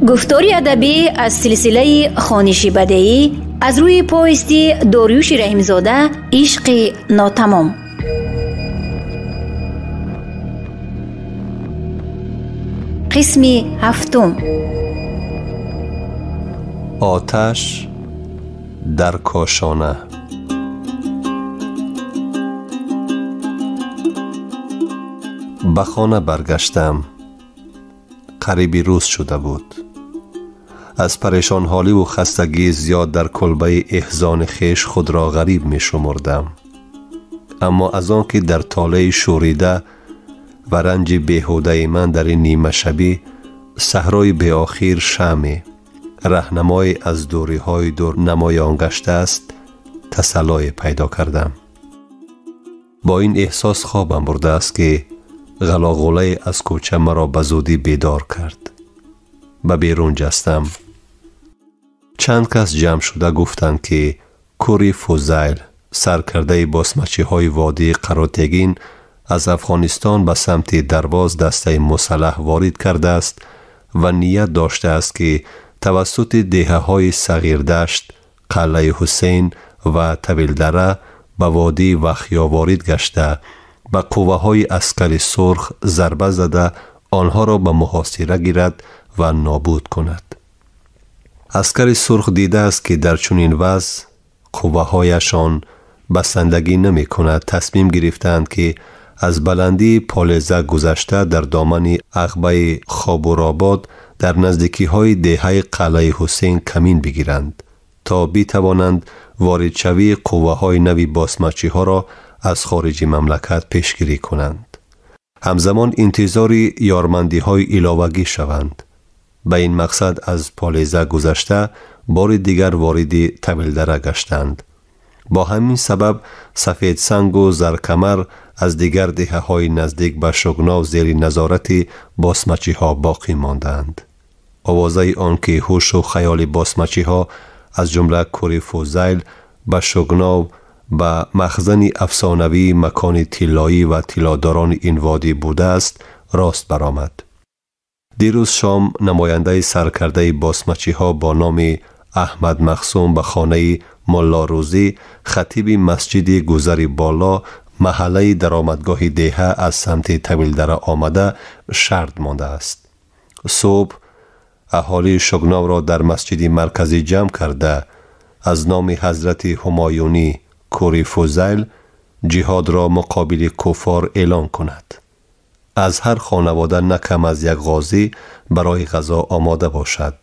Гуфтори адабӣ аз силсилаи хониши бадеӣ аз рӯи повести Дориюши Раҳимзода «Ишқи нотамом». Қисми ҳафтум. Оташ дар кошона. Ба хона баргаштам. Қариби рӯз шуда буд. Аз парешонҳоливу хастагии зиёд дар кулбаи эҳзони хеш худро ғариб мешумурдам. Аммо аз он ки дар толеи шӯрида ва ранҷи беҳудаи ман дар ин нимашабӣ саҳрои беохир шамъе раҳнамое аз дуриҳои дур намоён гаштааст, тасаллое пайдо кардам. Бо ин эҳсос хобам бурдааст, ки ғалоғулае аз кӯча маро ба зудӣ бедор кард. Ба берун ҷастам. Чанд кас ҷамъ шуда гуфтанд, ки Кури Фузайл, саркардаи босмачиҳои водии Қаротегин, аз Афғонистон ба самти Дарвоз дастаи мусаллаҳ ворид кардааст ва ният доштааст, ки тавассути деҳаҳои Сағирдашт, Қалъаи Ҳусейн ва Тавилдара ба водии Вахё ворид гашта, ба қувваҳои аскари сурх зарба зада, онҳоро ба муҳосира гирад ва нобуд кунад. Аскари сурх дидааст, ки дар чунин вазъ қувваҳояшон басандагӣ намекунад, тасмим гирифтаанд, ки аз баландии Полеза гузашта дар домани ағбаи Хобуробод дар наздикиҳои деҳаи Қалъаи Ҳусейн камин бигиранд, то битавонанд воридшавии қувваҳои нави босмачиҳоро аз хориҷи мамлакат пешгирӣ кунанд. Ҳамзамон интизори ёрмандиҳои иловагӣ шаванд. Ба ин мақсад аз Полеза гузашта бори дигар вориди Тавилдара гаштанд. Бо ҳамин сабаб Сафедсангу Заркамар аз дигар деҳаҳои наздик ба Шугнов зери назорати босмачиҳо боқӣ мондаанд. Овозаи он ки ҳушу хаёли босмачиҳо аз ҷумла Кури Фузайл ба Шугнов ба махзани афсонавии макони тиллоӣ ва тиллодорони ин водӣ будааст, рост баромад. Дирӯз шом намояндаи саркардаи босмачиҳо бо номи Аҳмад Махсум ба хонаи Муллорӯзӣ, хатиби масҷиди Гузари Боло, маҳаллаи даромадгоҳи деҳа аз самти Тавилдара омада шарт мондааст. Субҳ аҳолии Шугновро дар масҷиди марказӣ ҷамъ карда, аз номи ҳазрати Ҳумоюнӣ Кури Фузайл ҷиҳодро муқобили куффор эълон кунад. Аз ҳар хонавода на кам аз як ғозӣ барои ғазо омода бошад.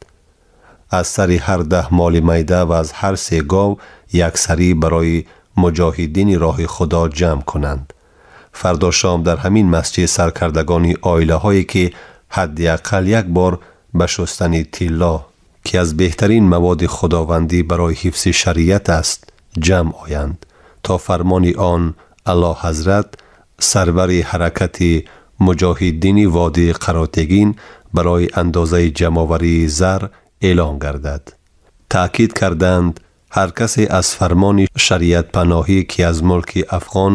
Аз сари ҳар 10 моли майда ва аз ҳар 3 гов як сарӣ барои муҷоҳидини роҳи Худо ҷамъ кунанд. Фардо шом дар ҳамин масҷид саркардагони оилаҳое ки ҳадди ақал як бор ба шустани тилло, ки аз беҳтарин маводи худовандӣ барои ҳифзи шариат аст, ҷамъ оянд, то фармони он Аллоҳ ҳазрат, сарвари ҳаракати муҷоҳидини водии Қаротегин, барои андозаи ҷамъоварии зар эълон гардад. Таъкид карданд, ҳар касе аз фармони шариатпаноҳӣ, ки аз мулки афғон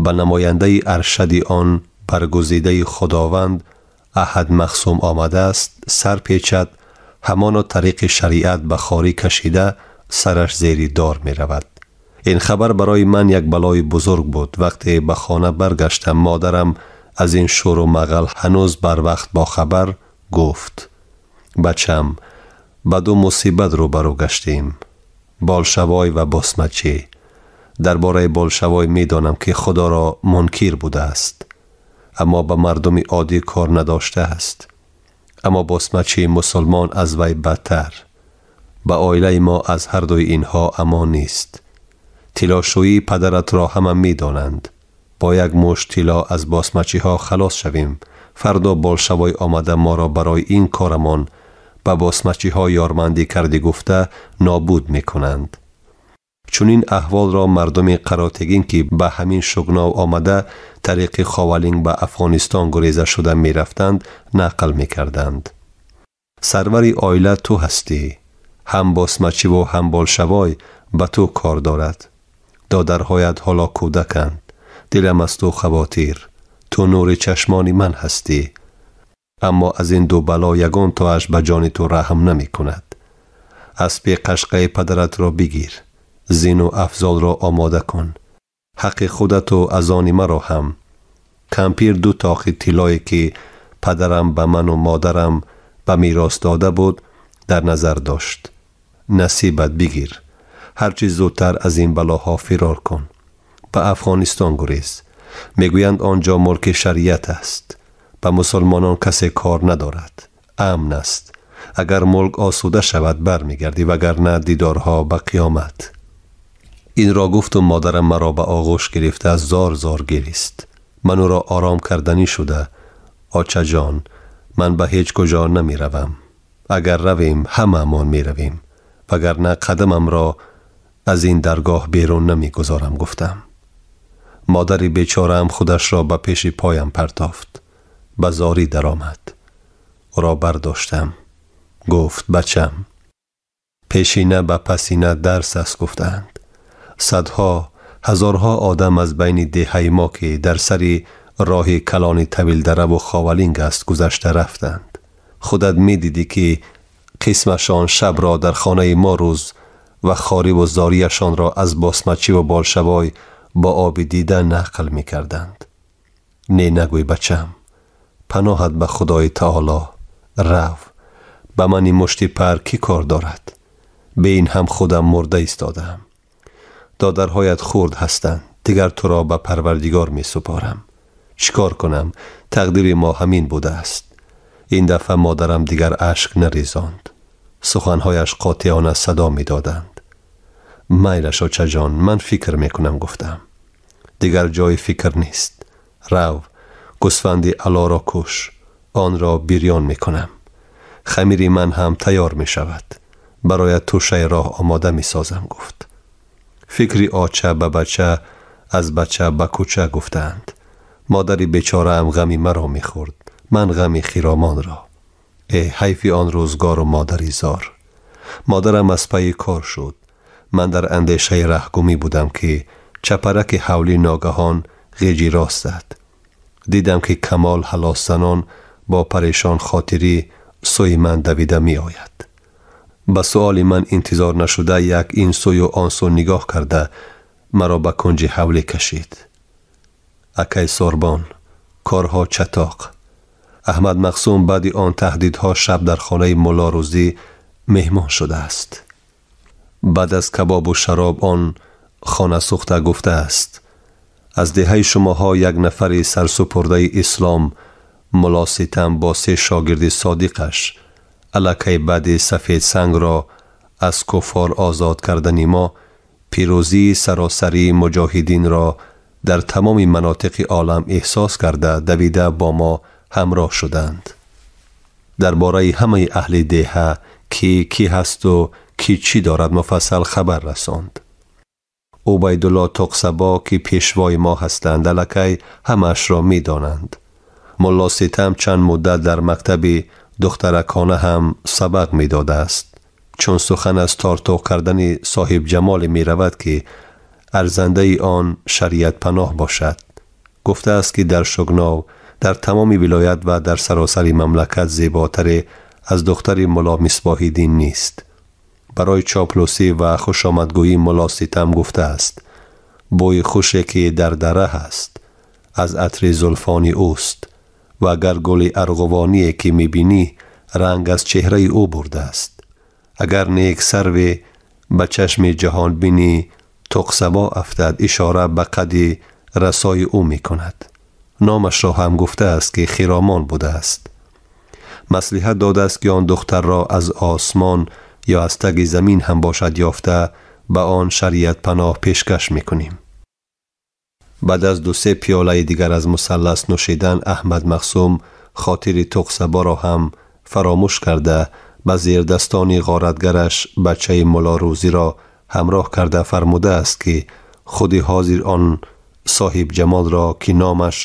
ба намояндаи аршади он баргузидаи Худованд Аҳад Махсум омадааст, сар печад, ҳамоно тариқи шариат ба хорӣ кашида сараш зери дор меравад. Ин хабар барои ман як балои бузург буд. Вақте ба хона баргаштам, модарам аз ин шӯру мағал ҳанӯз барвақт бохабар гуфт: бачам, ба ду мусибат рӯбарӯ гаштем: болшавой ва босмачӣ. Дар бораи болшавой медонам, ки Худоро мункир будааст, аммо ба мардуми оддӣ кор надоштааст. Аммо босмачии мусулмон аз вай бадтар. Ба оилаи мо аз ҳар дуи инҳо амон нест. Тиллошӯии падаратро ҳама медонанд. Бо як мушт тилло аз босмачиҳо халос шавем. Фардо болшавой омада моро барои ин корамон ба босмачиҳо ёрмандӣ кардӣ гуфта нобуд мекунанд. Чунин аҳволро мардуми Қаротегин, ки ба ҳамин Шугнов омада тариқи Ховалинг ба Афғонистон гуреза шуда мерафтанд, нақл мекарданд. Сарвари оила ту ҳастӣ. Ҳам босмачиву ҳам болшавой ба ту кор дорад. Додарҳоят ҳоло кӯдаканд. Дилам аз ту хавотир. Ту нури чашмони ман ҳастӣ. Аммо аз ин ду бало ягон тоаш ба ҷони ту раҳм намекунад. Аспи қашқаи падаратро бигир, зину афзолро омода кун, ҳаққи худату аз они маро ҳам. Кампир ду тоқи тиллое ки падарам ба ману модарам ба мерос дода буд дар назар дошт. Насибат бигир, ҳарчи зудтар аз ин балоҳо фирор кун, ба Афғонистон гурез. Мегӯянд он ҷо мулки шариат аст, ба мусулмонон касе кор надорад, амн аст. Агар мулк осуда шавад бармегардӣ, вагарна дидорҳо ба қиёмат. Инро гуфту модарам маро ба оғӯш гирифта зор зор гирист. Ман ӯро ором карданӣ шуда: очаҷон, ман ба ҳеҷ куҷо намеравам. Агар равем ҳамаамон меравем, вагарна қадамамро аз ин даргоҳ берун намегузорам, гуфтам. Модари бечораам худашро ба пеши поям партофт, ба зорӣ даромад. Ӯро бардоштам. Гуфт: бачам, пешина ба пасина дарс аст, гуфтаанд. Садҳо ҳазорҳо одам аз байни деҳаи мо ки дар сари роҳи калони Тавилдараву Ховалинг аст гузашта рафтанд. Худат медидӣ ки қисмашон шабро дар хонаи мо рӯз ва хориву зорияшонро аз босмачиву болшавой бо оби дида нақл мекарданд. Не нагӯй, бачам, паноҳат ба Худои Таоло, рав, ба мани мушти пар кӣ кор дорад? Бе ин ҳам худам мурда истодаам. Додарҳоят хурд ҳастанд, дигар туро ба Парвардигор месупорам. Чӣ кор кунам? Тақдири мо ҳамин будааст. Ин дафъа модарам дигар ашк нарезонд. Суханҳояш қотеона садо медоданд. Майлаш, очаҷон, ман фикр мекунам, гуфтам. Дигар ҷои фикр нест. Рав, гӯсфанди алоро куш, онро бирён мекунам. Хамири ман ҳам тайёр мешавад. Бароят тӯшаи роҳ омода месозам, гуфт. Фикри оча ба бача, аз бача ба кӯча, гуфтаанд. Модари бечораам ғами маро мехӯрд, ман ғами хиромонро. Э, ҳайфи он рӯзгору модари зор. Модарам аз пайи кор шуд. Ман дар андешаи раҳгумӣ будам ки чапараки ҳавлӣ ногаҳон ғиҷи рост зад. Дидам ки Камол ҳалосзанон бо парешон хотирӣ сӯи ман давида меояд. Ба суоли ман интизор нашуда як ин сӯю он сӯ нигоҳ карда маро ба кунҷи ҳавлӣ кашид. Акай Сорбон, корҳо чатоқ. Аҳмад Мақсум баъди он таҳдидҳо шаб дар хонаи Мулло Рӯзӣ меҳмон шудааст. Баъд аз кабобу шароб он хонасӯхта гуфтааст: аз деҳаи шумоҳо як нафари сарсупурдаи ислом Мулло Ситам бо се шогирди содиқаш аллакай баъди сафедсангро аз куффор озод кардани мо пирӯзии саросарии муҷоҳидинро дар тамоми манотиқи олам эҳсос карда давида бо мо ҳамроҳ шуданд. Дар бораи ҳамаи аҳли деҳа ки кӣ ҳасту кӣ чӣ дорад муфассал хабар расонд. Убайдулло Тоқсабо ки пешвои мо ҳастанд аллакай ҳамаашро медонанд. Мулло Ситам чанд муддат дар мактаби духтаракона ҳам сабақ медодааст. Чун сухан аз тортоқ кардани соҳибҷамоле меравад ки арзандаи он шариатпаноҳ бошад, гуфтааст ки дар Шугнов, дар тамоми вилоят ва дар саросари мамлакат зеботаре аз духтари Мулло Мисбоҳиддин нест. Барои чоплусӣ ва хушомадгӯӣ Мулло Ситам гуфтааст: бӯи хуше ки дар дара ҳаст аз атри зулфони ӯст ва агар гули арғувоние ки мебинӣ ранг аз чеҳраи ӯ бурдааст. Агар нек сарве ба чашми ҷаҳонбини Тоқсабо афтад, ишора ба қади расои ӯ мекунад. Номашро ҳам гуфтааст ки Хиромон будааст. Маслиҳат додааст ки он духтарро аз осмон ё аз таги замин ҳам бошад ёфта ба он шариатпаноҳ пешкаш мекунем. Баъд аз ду-се пиёлаи дигар аз мусаллас нӯшидан Аҳмад Мақсум хотири Тоқсаборо ҳам фаромӯш карда ба зердастони ғоратгараш бачаи Мулло Рӯзиро ҳамроҳ карда фармудааст ки худи ҳозир он соҳибҷамолро ки номаш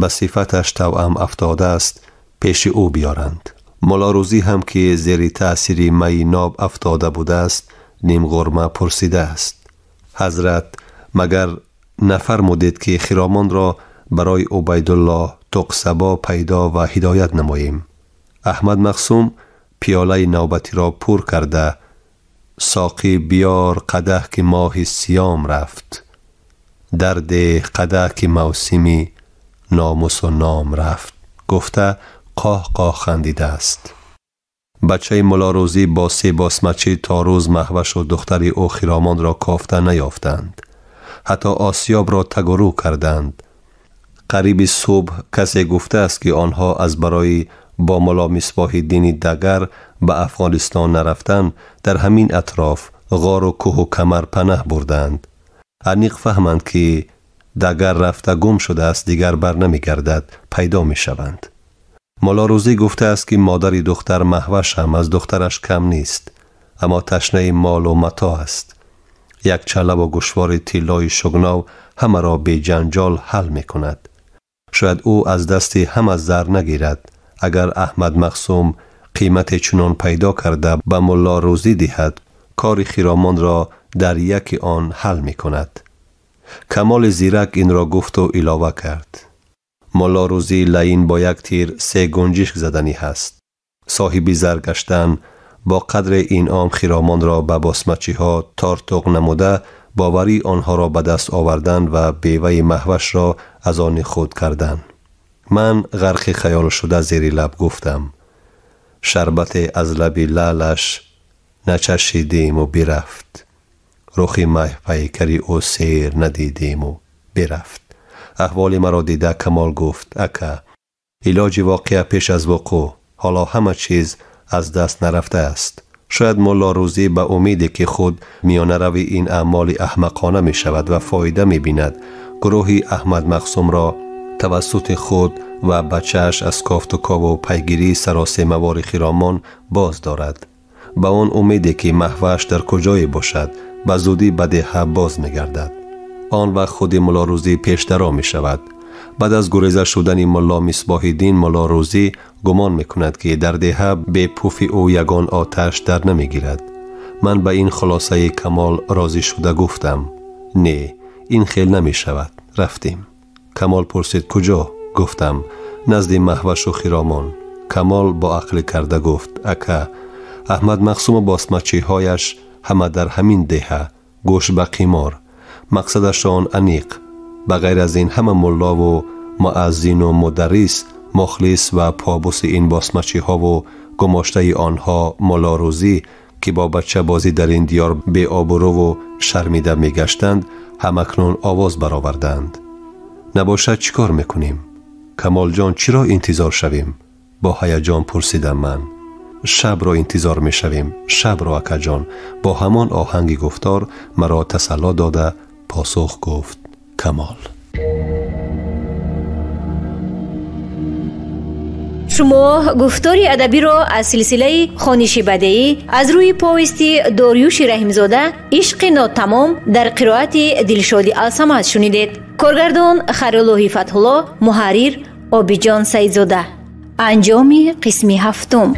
ба сифаташ тавъам афтодааст пеши ӯ биёранд. Мулло Рӯзӣ ҳам ки зери таъсири майи ноб афтода будааст нимғурма пурсидааст: ҳазрат, магар нафармудед ки хиромонро барои Убайдулло Тоқсабо пайдо ва ҳидоят намоем? Аҳмад Мақсум пиёлаи навбатиро пур карда соқӣ биёр қадаҳ ки моҳи сиём рафт, дарде қадаҳ ки мавсими номусу ном рафт гуфта қоҳ қоҳ хандидааст. Бачаи Муллорӯзӣ бо се босмачӣ то рӯз Маҳвашу духтари ӯ Хиромонро кофта наёфтанд. Ҳатто осиёбро тагурӯ карданд. Қариби субҳ касе гуфтааст ки онҳо аз барои бо Мулло Мисбоҳиддини Дагар ба Афғонистон нарафтан дар ҳамин атроф ғору кӯҳу камар панаҳ бурданд. Аниқ фаҳманд ки Дагар рафта гум шудааст, дигар бар намегардад, пайдо мешаванд. Муллорӯзӣ гуфтааст ки модари духтар Маҳваш ҳам аз духтараш кам нест, аммо ташнаи молу матоъ аст. Як чалаву гӯшвори тиллои шугнов ҳамаро беҷанҷол ҳал мекунад. Шояд ӯ аз дасти ҳама зар нагирад. Агар Аҳмад Мақсум қимате чунон пайдо карда ба Муллорӯзӣ диҳад, кори Хиромонро дар яки он ҳал мекунад. Камоли зирак инро гуфту илова кард. Муллорӯзӣ лаин бо як тир се гунҷишк заданӣ ҳаст. Соҳиби зар гаштан бо қадре инъом Хиромонро ба босмачиҳо тортуқ намуда боварии онҳоро ба даст овардан ва беваи Маҳвашро аз они худ кардан. Ман ғарқи хаёл шуда зери лаб гуфтам: шарбате аз лаби лаълаш начашидиму бирафт, рухи маҳпайкари ӯ сер надидиму бирафт. Аҳволи маро дида Камол гуфт: ака, илоҷи воқеа пеш аз вуқӯъ, ҳоло ҳама чиз аз даст нарафтааст. Шояд Муллорӯзӣ ба умеде ки худ миёнарави ин аъмоли аҳмақона мешавад ва фоида мебинад, гурӯҳи Аҳмад Мақсумро тавассути худ ва бачааш аз кофту кову пайгирии саросемавори Хиромон боз дорад. Ба он умеде ки Маҳваш дар куҷое бошад, ба зудӣ ба деҳа боз мегардад. Он вақт худи Муллорӯзӣ пешдаро мешавад. Баъд аз гуреза шудани Мулло Мисбоҳиддин Муллорӯзӣ гумон мекунад ки дар деҳа бепуфи ӯ ягон оташ дар намегирад. Ман ба ин хулосаи Камол розӣ шуда гуфтам: не, ин хел намешавад, рафтем. Камол пурсид: куҷо? Гуфтам: назди Маҳвашу Хиромон. Камол бо ақлӣ карда гуфт: ака, Аҳмад Мақсуму босмачиҳояш ҳама дар ҳамин деҳа, гӯш ба қимор, мақсадашон аниқ. Ба ғайр аз ин ҳама муллову муаззину мударрис мухлис ва побуси ин босмачиҳову гумоштаи онҳо Муллорӯзӣ ки бо бачабозӣ дар ин диёр беобрӯву шармида мегаштанд, ҳамакнун овоз бароварданд. Набошад чӣ кор мекунем? Камолҷон, чиро интизор шавем? Бо ҳаяҷон пурсидам ман. Шабро интизор мешавем, шабро, акаҷон. Бо ҳамон оҳанги гуфтор маро тасалло дода посух гуфт Камол. Шумо гуфтори адабиро аз силсилаи хониши бадеӣ аз рӯи повести Дориюши Раҳимзода «Ишқи нотамом» дар қироати Дилшоди Алсамад шунидед. Коргардон Хайруллоҳи Фатҳулло, муҳаррир Обиҷон Саидзода. Анҷоми қисми ҳафтум.